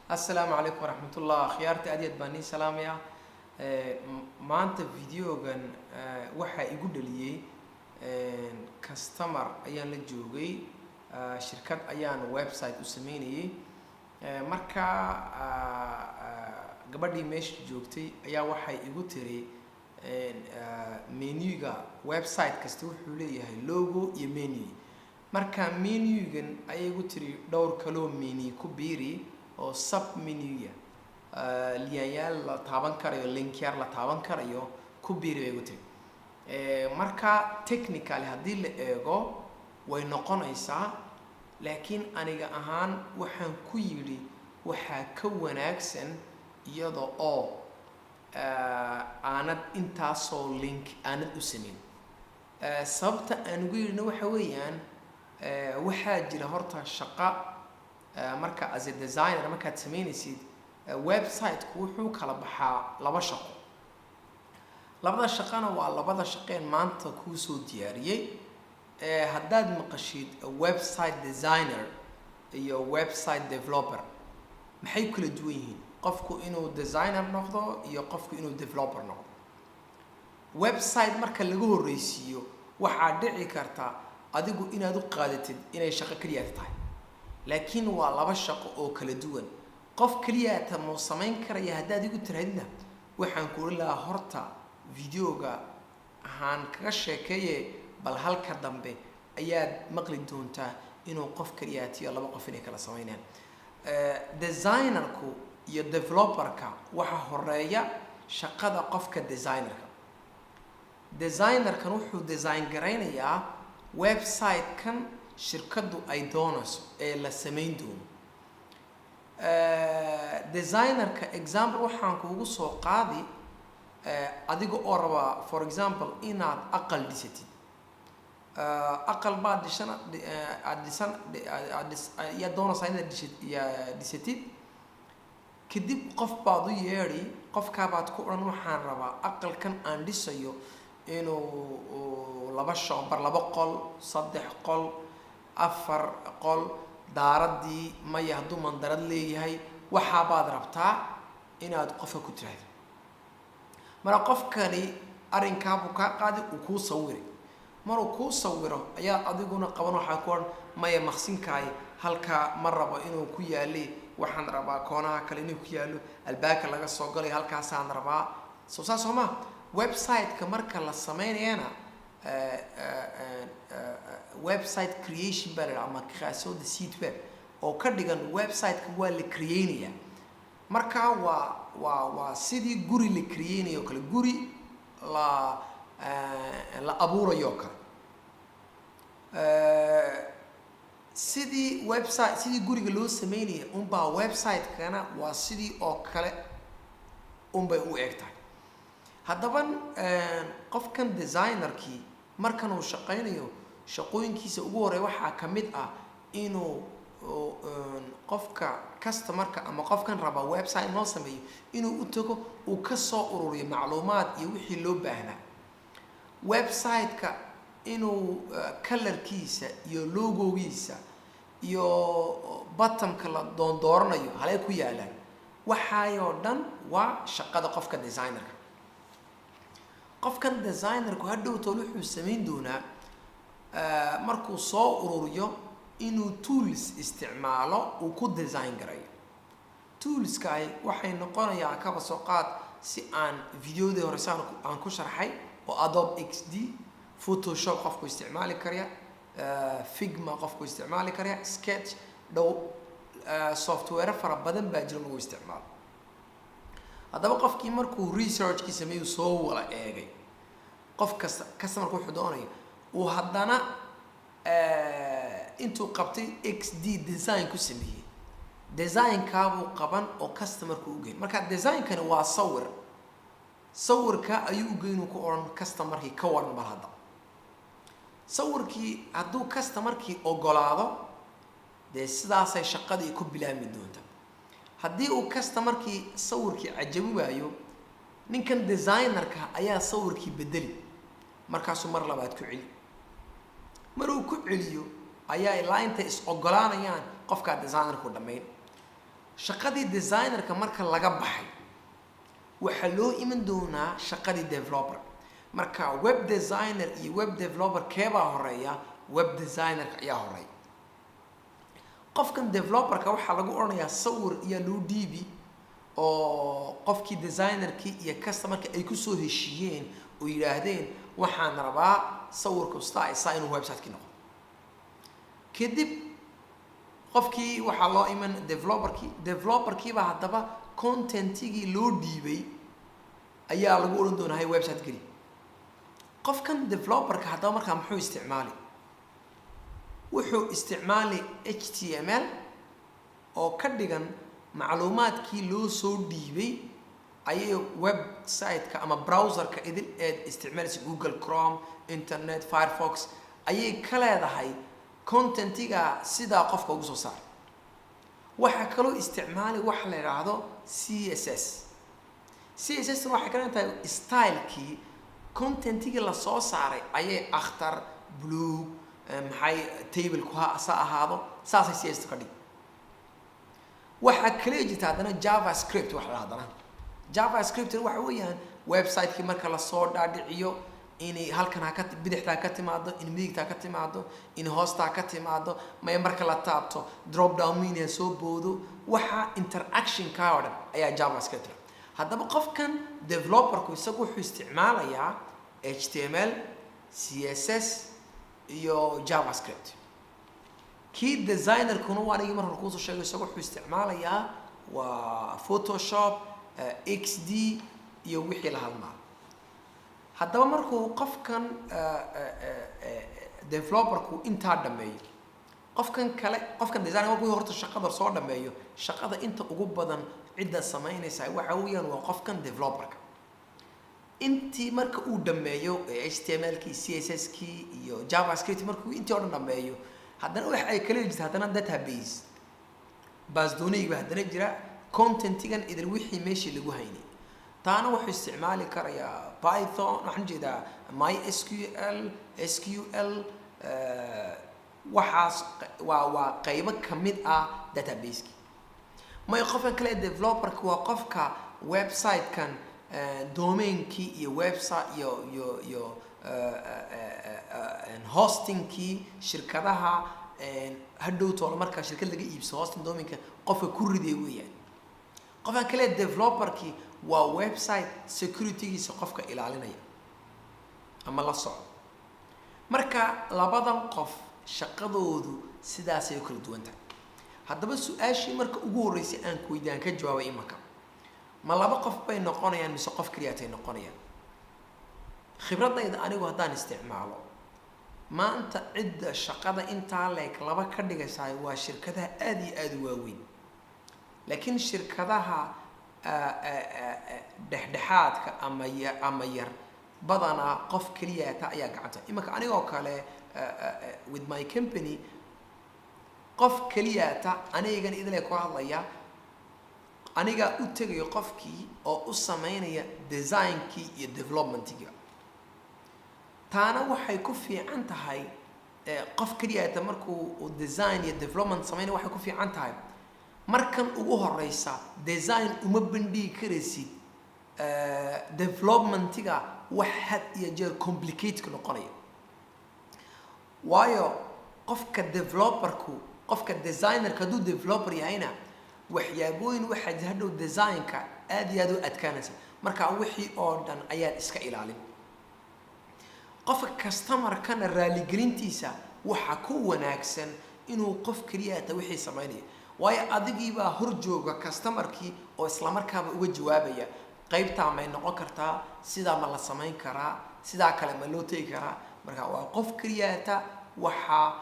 Assalaamu calaykum waraxmatullah. Akhyaarta, aad iyo aad baan nii salaamaya. Maanta videogan waxaa igu dhaliyey customer ayaan la joogay, shirkad ayaan website u sameynayay. Marka gabadhii meesha joogtay ayaa waxay igu tiri, menuga website kasta wuxuu leeyahay logo iyo menu. Marka menugan ayay igu tiri, dhowr kaloo menu ku biiri oo sub menuya, liyaanyaal la taaban karayo, linkyaal la taaban karayo ku biiri, bay igu tiri. Marka technically haddii la eego way noqonaysaa, laakiin aniga ahaan waxaan ku yidhi waxaa ka wanaagsan iyada oo aanad intaasoo link aanad u samayn. Sababta aan ugu yidhina waxa weeyaan, waxaa jira horta shaqa marka as a designer markaad sameynaysid website-ku wuxuu kala baxaa laba shaqo. Labada shaqana waa labada shaqeen maanta kuu soo diyaariyey. Haddaad maqashid website designer iyo website developer, maxay kala duwan yihiin? Qofku inuu designer noqdo iyo qofku inuu developer noqdo, website marka laga horreysiiyo, waxaa dhici karta adigu inaad u qaadatid inay shaqo keliyaata tahay, laakiin waa laba shaqo oo kala duwan. Qof keliyaata muu samayn karaya? Haddaad igu tirahdidna, waxaan ku odhan lahaa horta videoga ahaan kaga sheekeeye, bal halka dambe ayaad maqli doontaa inuu qof keliyaatiyo laba qof inay kala samaynayaan. Designerku iyo developerka, waxaa horeeya shaqada qofka designerka. Designerkan wuxuu design garaynayaa website-kan shirkaddu ay doonayso ee la samayn doono. Designerka example waxaan kuugu soo qaadi, adiga oo rabaa, for example, inaad aqal dhisatid. Aqal baad dhisana, aad dhisan, aad dhis yaad doonaysaa inaad dhishid, yaa dhisatid. Kadib qof baad u yeedhi, qofkaabaad ku odhan, waxaan rabaa aqalkan aan dhisayo inuu laba chambre, laba qol, saddex qol, afar qol, daaradii maya hadduu mandarad leeyahay, waxaabaad rabtaa inaad qofka ku tiraahdo. Marka qofkani arrinkaabuu kaa qaadi, uu kuu sawiri. Maruu kuu sawiro ayaa adiguna qaban, waxaa ku odhan, maya, maqsinkaay halkaa ma rabo inuu ku yaale, waxaan rabaa koonaha kale inuu ku yaallo, albaabka laga soo galay halkaasaan rabaa. Soo saas soo ma? Website-ka marka la sameynayana, website creation baa la idhaha ama création de site web, oo ka dhigan website-ka waa la creaynaya. Marka waa sidii guri la creaynayo o kale, guri la abuurayo o kale. Sidii website, sidii guriga loo sameynaya unbaa website-kana waa sidii oo kale unbay u eg tahay. Haddaba qofkan designerkii markan uu shaqaynayo, shaqooyinkiisa ugu horey waxaa ka mid ah inuu qofka customerka ama qofkan raba website loo sameeyo inuu u tago, uu kasoo ururiyo macluumaad iyo wixii loo baahnaa website-ka, inuu colorkiisa iyo logogiisa iyo buttonka la doondooranayo halay ku yaalaan, waxaayoo dhan waa shaqada qofka designerka. Qofkan designerku hadhow tool wuxuu samayn doonaa, markuu soo ururiyo, inuu tools isticmaalo uu ku design garayo. Toolska ay waxay noqonayaa, kaba soo qaad si aan videodii hore saan aan ku sharxay, oo Adobe XD, Photoshop qofku isticmaali karaya, Figma qofku isticmaali karaya, Sketch dhow, software fara badan baa jira lagu isticmaalo. Haddaba qofkii markuu researchkii sameeyuu, soo wala eegay qof kasta, customerka wuxuu doonaya, uu haddana intuu qabtay XD design ku sameeyey, designkaabuu qaban oo customerka u geyn. Marka designkani waa sawir, sawirka ayuu u geynuu ku odhan customerkii, ka waran bal hadda sawirkii? Hadduu customerkii ogolaado, dee sidaasay shaqadii ku bilaabmi doontaa. Haddii uu customerkii sawirkii cajabi waayo, ninkan designerka ayaa sawirkii bedeli, markaasuu mar labaad ku celi. Maruu ku celiyo ayaa ilaa intay is ogolaanayaan qofkaa designerku dhammayn. Shaqadii designerka marka laga baxay, waxaa loo iman doonaa shaqadii developer. Marka web designer iyo web developer keebaa horeeya? Web designerka ayaa horeeya. Qofkan developerka waxaa lagu odhanayaa sawir ayaa loo dhiibi oo qofkii designerkii iyo customerka ay kusoo heshiiyeen oo yidhaahdeen, "Waxaan rabaa sawirku saa inuu website-kii noqdo." Kadib qofkii waxaa loo iman developerkii. Developerkiibaa haddaba contentigii loo dhiibay ayaa lagu odhan doonaa, "Hay, website geli." Qofkan developerka haddaba markaa muxuu isticmaali? Wuxuu isticmaali HTML oo ka dhigan macluumaadkii loo soo dhiibay ayay website-ka ama browserka idil eed isticmaalaysa, Google Chrome, Internet Firefox, ayay ka leedahay contentiga sidaa qofka ugu soo saaray. Waxaa kaloo isticmaali waxa la yidhaahdo CSS. CSS na waxay ka dhigan tahay stylekii contentigii lasoo saaray ayay akhtar, blue, maxay, tableku ha sa ahaado, saasay CSS ka dhigi. Waxaa kale jirta haddana JavaScript waxa la haddana JavaScript waxa weeyaan website-kii marka lasoo dhaadhiciyo inay halkan ha ka bidixtaa ka timaado, in midigtaa ka timaado, in hoostaa ka timaado, may marka la taabto drop down menu ha soo boodo, waxa interaction-ka oo dhan ayaa JavaScript. Haddaba qofkan developerku isagu wuxuu isticmaalayaa HTML, CSS iyo JavaScript. Kii designerkuna waa anigii mar hore kuusoo sheegay, isagu wuxuu isticmaalayaa waa Photoshop, XD iyo wixii la halmaa. Haddaba markuu qofkan developerku intaa dhameeyo, qofkan kale, qofkan designer markuu horta shaqada soo dhameeyo, shaqada inta ugu badan cidda samaynaysa waxa weeyaan waa qofkan developerka. Intii marka uu dhameeyo HTML kii, CSS kii iyo JavaScript, markuu intii o dhan dhameeyo, haddana waxa ay kala jirta haddana database baasdooniyig ba haddana jira, contentigan idil wixii meeshii lagu haynay. Taana wuxuu isticmaali karayaa Python, waxaan ujeedaa MySQL, SQL. Waxaas waa qaybo kamid ah databaseki. May, qofkan kale developerka waa qofka website-kan domainkii iyo website iyo hostingkii shirkadaha hadhow toolo markaa shirkad laga iibso hosting domainka qofka ku riday weeyaan. Qofkan kale developerkii waa website securitygiisa qofka ilaalinaya ama la socdo. Marka labadan qof shaqadoodu sidaasay u kala duwan tahay. Haddaba su-aashii marka ugu horreysay aan ku weydiiyaan ka jawaabay imanka: ma laba qof bay noqonayaan mise qof keliyaatay noqonayaan? Khibradayda anigu haddaan isticmaalo, maanta cidda shaqada intaa leeg laba ka dhigaysaay waa shirkadaha aada iyo aada u waaweyn, laakiin shirkadaha dhexdhexaadka ama yar badanaa qof keliyaata ayaa gacanta. Imanka anigoo kale, with my company, qof keliyaata anigan idile ku hadlaya, anigaa u tegayo qofkii oo u sameynaya designkii iyo developmentigii. Taana waxay ku fiican tahay, qof keliyaata markuu uu design iyo development sameynaya, waxay ku fiican tahay markan ugu horeysa design uma bandhigi karaysid developmentiga wax had iyo jeer complicated noqonaya, waayo qofka developerku, qofka designerka hadduu developer yahayna, waxyaabooyin waxaa jira hadhow designka aad iyo aad u adkaanaysa. Marka wixii oo dhan ayaad iska ilaalin. Qofka customerkana raaligelintiisa waxaa ku wanaagsan inuu qof keliya ata wixii samaynaya, waayo adigiibaa hor jooga customerkii oo islamarkaaba uga jawaabaya: qaybtaa may noqon kartaa, sidaa ma la samayn karaa, sidaa kale ma loo tegi karaa? Marka waa qof keliyaata waxaa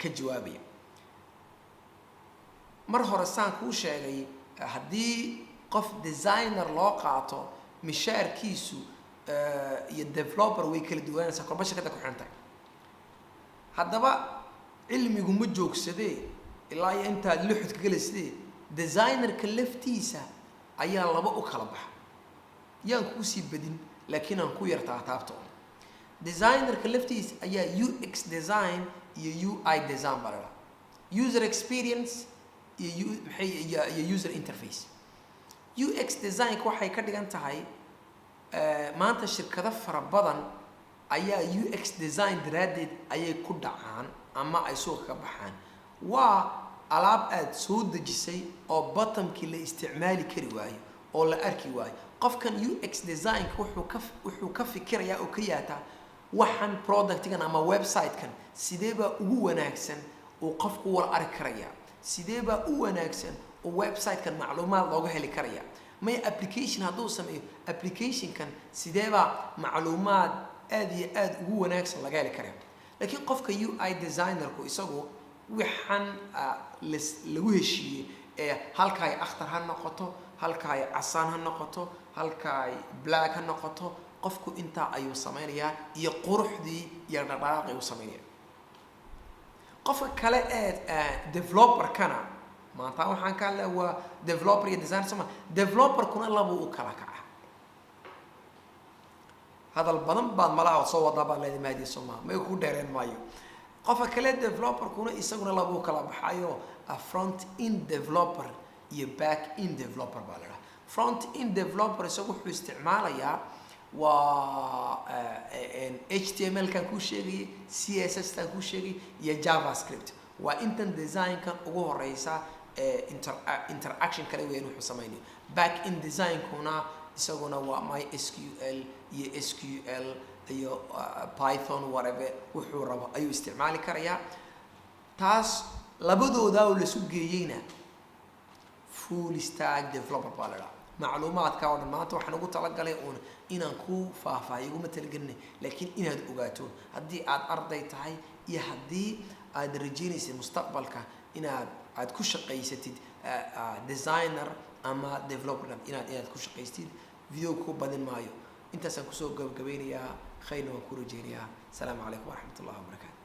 ka jawaabaya. Mar hore saan kuu sheegay, haddii qof designer loo qaato, mishaarkiisu iyo developer way kala duwanaysaa kolba shirkadda ku xiran tahay. Haddaba cilmigu ma joogsadee ilaa iyo intaad luxudka gelaysidee. Designerka laftiisa ayaa laba u kala baxa. Yaan kuu sii badin, laakiin aan ku yar taataabto. Designerka laftiisa ayaa UX design iyo UI design baa la dhaha, user experience. iyo maxay iyo user interface. UX designka waxay ka dhigan tahay, maanta shirkado fara badan ayaa UX design daraaddeed ayay ku dhacaan ama ay suuqa ka baxaan. Waa alaab aada soo dejisay oo buttonkii la isticmaali kari waayo oo la arki waayo. Qofkan UX designka wuxuu ka fikirayaa oo ka yaataa waxan productgan ama website-kan sidee baa ugu wanaagsan uu qofku wala arki karaya, sidee baa u wanaagsan oo website-kan macluumaad looga heli karaya, maya application hadduu sameeyo, applicationkan sidee baa macluumaad aada iyo aada ugu wanaagsan laga heli karaya. Laakiin qofka UI designerku isagu waxaan lagu heshiiyey ee halkaay akhtar ha noqoto, halkaay casaan ha noqoto, halkaay black ha noqoto, qofku intaa ayuu sameynayaa iyo quruxdii iyo dhaqdhaqaaqii uu sameynaya. Qofka kale ee developerkana, maanta waxaan ka hadlaya waa developer iyo designer, soma? Developerkuna labuu u kala kaca. Hadal badan baad malaha soo wadaa baa leedahay, Mahdi, sooma? May ku dheereen maayo. Qofka kale developerkuna isaguna labuu kala baxayo, a front end developer iyo back end developer baa la dhaha. Front end developer isagu wuxuu isticmaalayaa waa HTML kan kuu sheegayay, CSS tan kuu sheegay iyo JavaScript. Waa intan designkan ugu horeysa ee interaction kale weeyaan wuxuu sameynayo. Back end designkuna isaguna waa MySQL iyo SQL iyo Python, whatever wuxuu rabo ayuu isticmaali karayaa. Taas labadooda oo lasu geeyeyna full stack developer baa la dhaha. Macluumaadka oo dhan maanta waxaan ugu talagalay uun inaan ku faahfaahiyo, iguma talagelinay, laakiin inaad ogaato haddii aad arday tahay iyo haddii aad rajeynaysid mustaqbalka inaad aad ku shaqaysatid designer ama developer, inaad ku shaqaystid. Video ku badin maayo, intaasaan kusoo gabagabeynayaa. Khayrna waan ku rajeynayaa. Asalaamu calaykum waraxmat ullahi wabarakaatu.